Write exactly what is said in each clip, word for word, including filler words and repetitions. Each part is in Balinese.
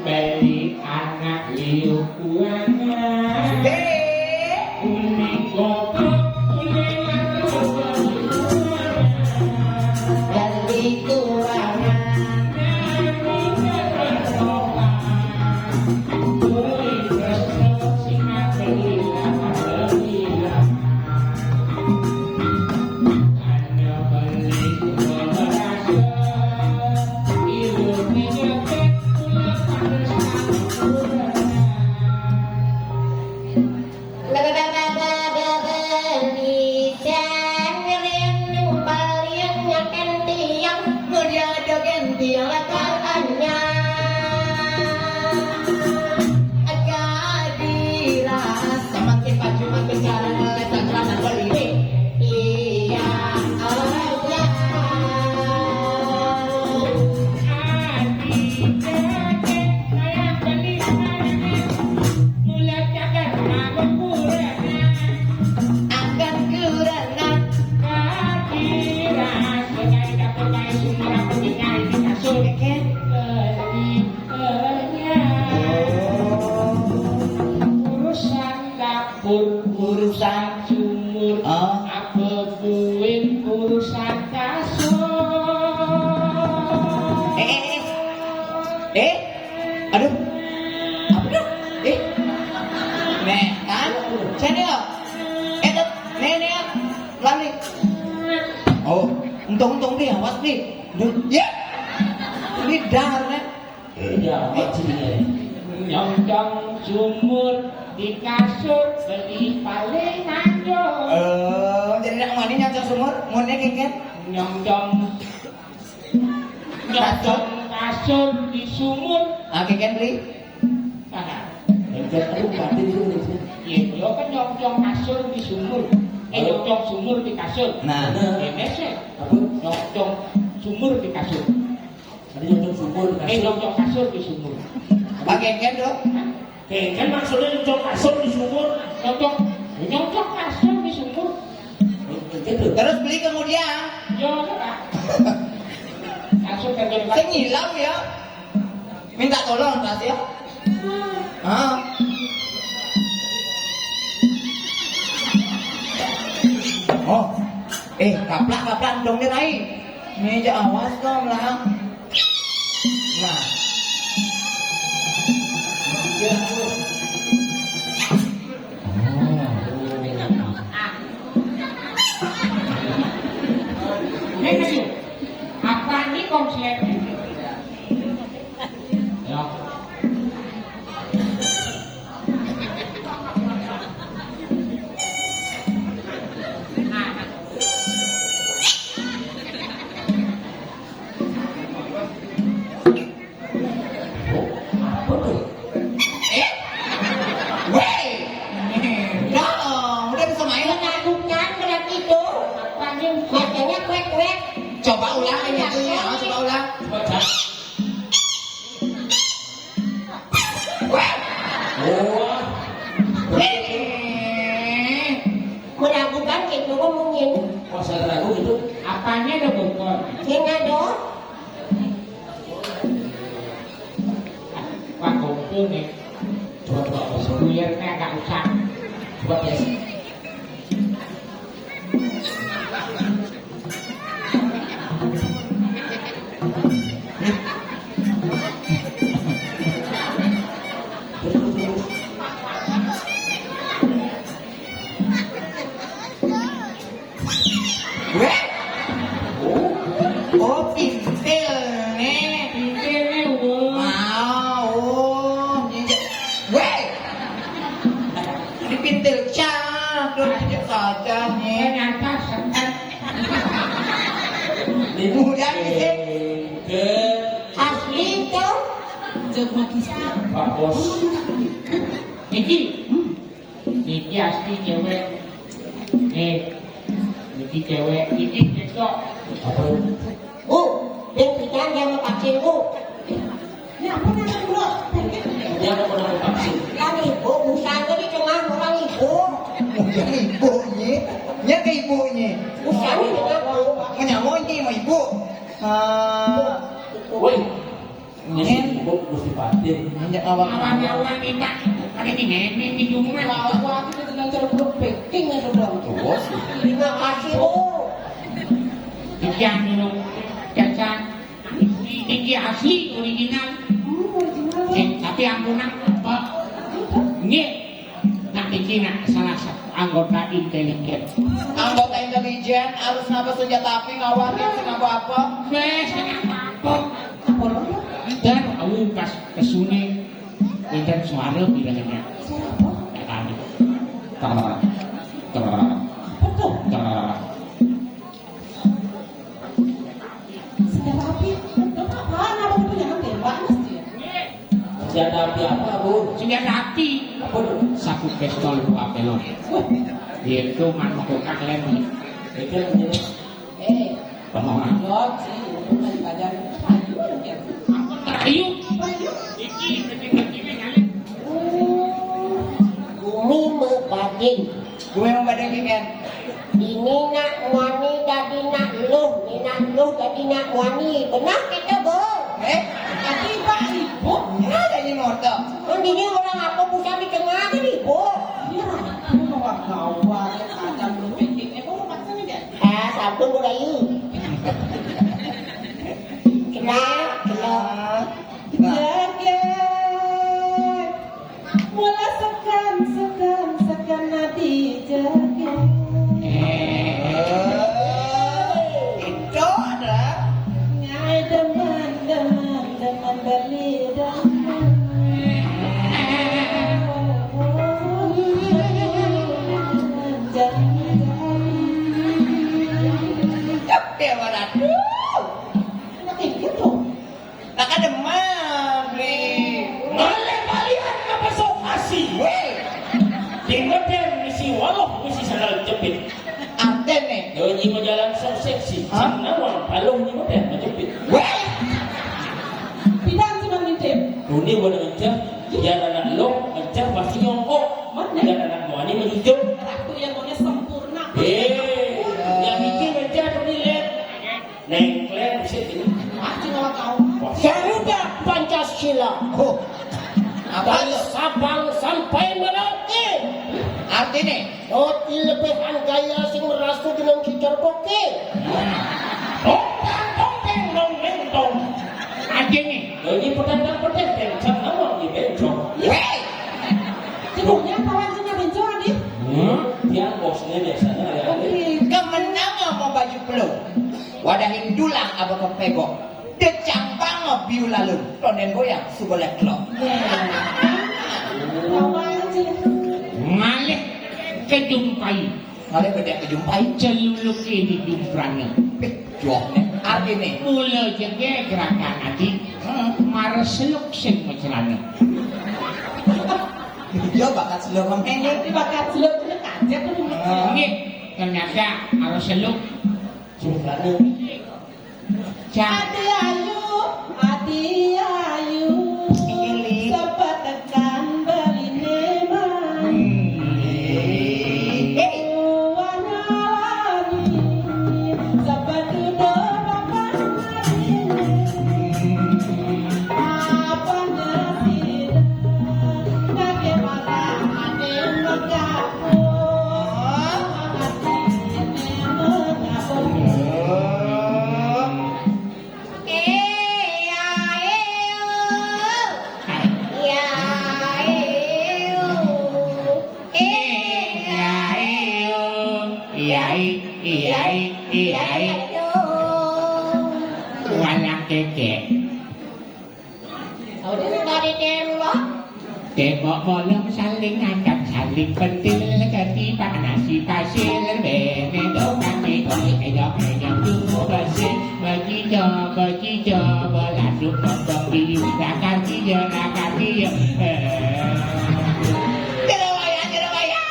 Beli anak liu kuangan. Kuning goblok, kuning anak liu kuangan. Beli kuangan. Kuning tresno sing beli anak liu. Semakin maju, makin jarang ngeletak celana beli. Iya, oh ya. Akan kurang. Urusan dapur, urusan sumur, ah, apa buin urusan kasur. Eh, eh, eh. Eh, aduh. Apa tuh? Eh. Nih, kan? Sini lo. Eh, tuh. Nih, nih, lari. Oh, untung-untung dia, awas nih. Duh, ya. Ini dahar, nih. Iya, wajibnya. Nyongcong sumur di kasur, beli paling anjo. Eh, jadi nak mani nyongcong sumur, murni keket. Nyongcong, nyongcong kasur di sumur. Ah, keket beli. Nah. Nyongcong, aduh, batin itu nih. Iya, dia kan nyongcong kasur di sumur. Eh, oh, nyongcong sumur di kasur. Nah. Iya, mesek. Apa? Nyongcong sumur di kasur. Ada nyongcong sumur di kasur. Eh, nyongcong kasur di sumur. Pakai kan, Dok? Hah? Eh, kan maksudnya nyongcong kasur di sumur. Nyongcong, nyongcong kasur di sumur. Eh, gitu. Terus beli kemudian. Yo, Pak. Kasur kagak dipakai. Saya ngilang ya. Minta tolong, Pak, ya. Ah. Oh. Eh, kaplak, kaplak, dong, nih, Rai. Nih, aja awas, dong, lah. Nah. Apa ini konsep? Ya. Apa tuh? Eh? Weh! Dong, udah bisa main? Menakutkan berarti itu. Apa nih? Bacanya kuek-kuek. Coba ulang ini tuh, ya, coba ulang. Coba, coba. Weh! Wah. Eh. Menakutkan gitu ngomongin. Wah, saya ragu gitu. Apanya ada bocor? Yang ada. Pak Kumpul nih. Coba, coba, coba. Buyarnya agak usah. Coba, guys. Weh? Oh, pintil nih. Pintil nih, Bu. Ah, oh, iya. Weh. Dipintil cah, tuh, pintil saja nih. Ternyata setan. Udah, gitu. Asli itu. Cek magis. Pak Bos. Iki. Hmm. Iki asli cewek. Nih, iki cewek, iki cekcok. Apa? Bu, dia pikiran dia mau vaksin, Bu. Ya ampun, anak dulu. Dia mau vaksin. Kan ibu, bukan jadi cuma orang ibu. Bukan ibunya. Dia ke ibunya. Bukan, ini aku. Menyamonyi sama ibu. Ah. Woi. Ini. Gusti Patih. Hanya awak. Awan-awan minta ada di nenek di rumah. Awak aku itu dengan cara belum packing ya, Bang. Terus? Terima kasih, Bu. Jangan dulu. Caca. Ini asli original. Hmm, original. Eh, tapi ampunan apa? Nggih. Nah, iki nak salah satu anggota intelijen. Anggota intelijen harus ngapa senjata api, ngawasi sing apa-apa. Wes, sing apa-apa. Dan aku pas kesune, wonten suara bilang, siapa? Ya, kami. Terang, terang, terang. Senjata api? Apa apaan? Apa itu? Jangan tembak, mesti. Senjata api apa, Bu? Senjata api. Apa itu? Satu pistol, dua pelor. Wah. Dia itu manuk tukang lem. Itu namanya. Eh. Pemohon. Loji, bukan badan. Ayo, ya. Ayo. Ayo. Iki, iki, iki, iki, ngalir. Oh. Gumi mebading. Gumi mebading, kan? Ini nak muani dadi nak luh, ini nak luh dadi nak muani. Benar kita, Bu? Eh, tapi Pak Ibu, ya ada di motor. Kan ini orang apa pusat di tengah kan, Ibu? Ya, aku mau gawat, ada berpikir. Eh, Bu, maksudnya dia? Eh, sampun, Bu Dayu. Kenal, kenal. Jagat. Mula sekan, sekan, sekan ati jagat. Itu ada. Ngai demen, demen, demen beli demen. Jangan jadi. Cep, dia mana? Aduh. Makin gitu. Lah, kada mabli. Malih balian mapasuk asi. Weh. Di medan misi waluh, misi sandal jepit. Artine? Donyi majalan sok seksi. Hah? Sing nawang paluh di medan majepit. Weh. Pidang cuma ngintip. Duni wana ngecah, ya anak lo, ngecah pasti nyongkok. Mana? Ya anak muani menjujur. Ratu yang maunya sempurna. Eh, yang bikin ngecah duni lem. Nengkleng sih ini. Aku nggak tahu. Garuda Pancasila. Oh. Apa dari tuh? Sabang sampai Merauke. Artinya? Roti lebihan gaya sing merasu dengan cicar poke. Tong tang tong teng dong deng dong. Artinya? Ini pedang dan pedang kencang nawang di bencong. Weh. Sibuknya kawan sing bencong, Adi. Hmm, dia bosnya biasanya ada. Oke. Kemenangan mau baju pelung. Wadahin dulang aba kepegok. Decang bango biu lalun. Tondeng goyang suba leklok. Ngalih kejumpai. Ngalih bedek kejumpai. Celuluke di jumprane. Eh, joh ne. Artine? Mula jege gerakan ati. Hmm. Mareseluk sing macelana. Yo bakat seluk kemene. Ini bakat seluk, ini kancet tuh. Ah. Nggih, ternyata mareseluk. Jumprane. Ati ayu, ati ayu, sepetekan beline mani. Warna-warni, sepatu do papan marine. Apa nasida, bagaimana ade mengapa? Walang kekek. Udah dari tembok. Tembok bolong saling ngancam, saling pentil, ketipak nasi pasir, bene dok kaki kok, edok edok tubuh bersih, bejijo, bejijo, belasuk kok, biu, rakar kijo, rakar kijo. Eh. Jero wayah, jero wayah.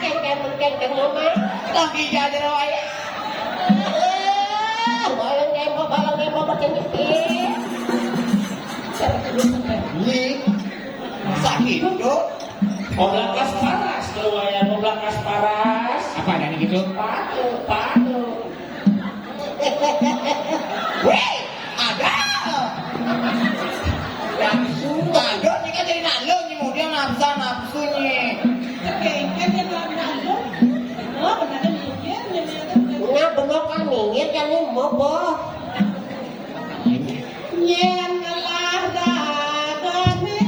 Kengkeng, kengkeng, mama. Lagi ya, jero wayah. Eh, bolong tembok, bolong tembok, berkengkeng. Ih, sakit, Dok. Oblakas paras, keluaran oblakas paras. Apa ada nih gitu? Patu, patu. Weh, ada. Yang Aduh, ini kan jadi nalo nih, mau dia nafsa nafsu nih. Oke, kan dia nalo. Oh, benar mikir, benar. Nah, bengok kan minggir kan ini mau boh. Yen ngelah ragane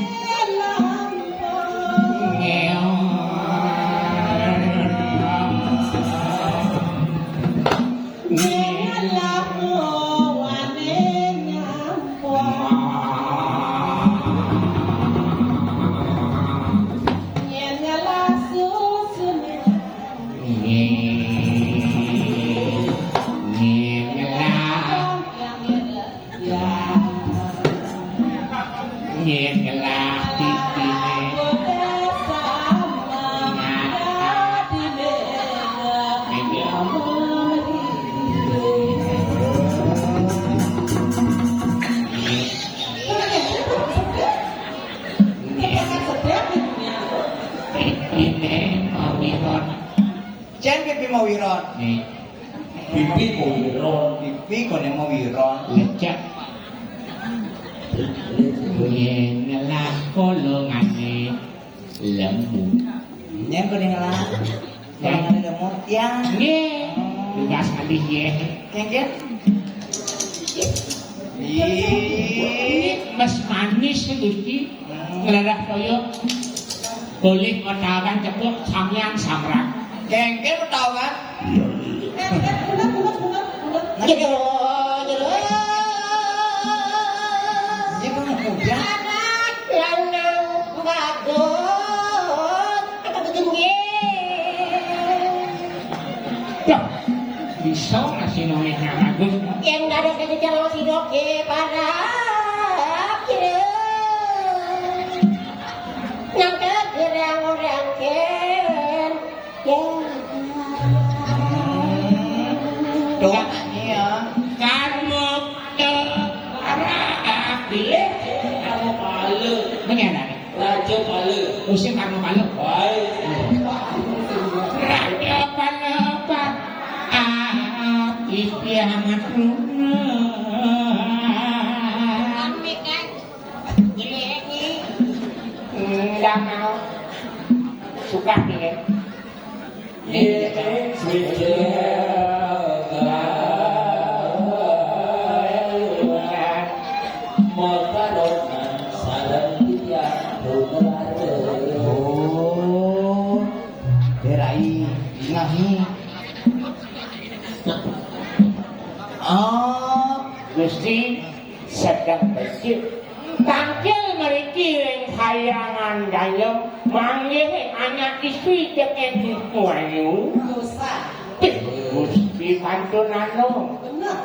lampu. Yen ngelah muwane nyampur. Yen ngelah susune. Yen ngelah. Yen ngelah titine. Titine mawiron. Jan pipi mawiron. Nih. Pipi mawiron. Pipi kone mawiron. Lecek. Yen ngelah kolongane lemu. Yen kone ngelah kolongane lemu. Ya. Nggih. Tugas kali ya. Kengken. Ih, mas manis ya, Gusti. Ngledah toya. Boleh matakan cepuk sampeyan samrat. Kengken matakan. Jero, jero. Ini kan muda. Lanang bagus. Aku begini. Dah, bisa ngasih nomehnya bagus. Yang ada kejejal sidoke para kira. Nang kegerang orang ken. Ya. Dong, iya. Karmo para pilih karmo pala. Begini. Raja pala. Musim karmo pala. Baik. Raja pala, Pak. Ah, iki amat. Rame kan? Ini, ini. Enggak mau. Suka nih. Oh, Rai, ngahi. Oh, Gusti sedang becik. Tangkil mriki ring Kahyangan Gayem, manggih anak istri tekén Ibu Ayu. Dosa. Gusti pantunano. Bener.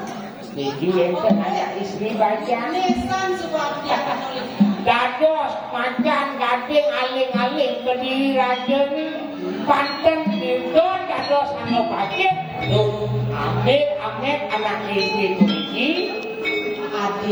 Niki wénten anak istri bajang. Nisan suwakti. Dados macan gading aling-aling Kediri Raja ni. Panten dinten dados anu pacit. Amit-amit anak istri puniki. Adi.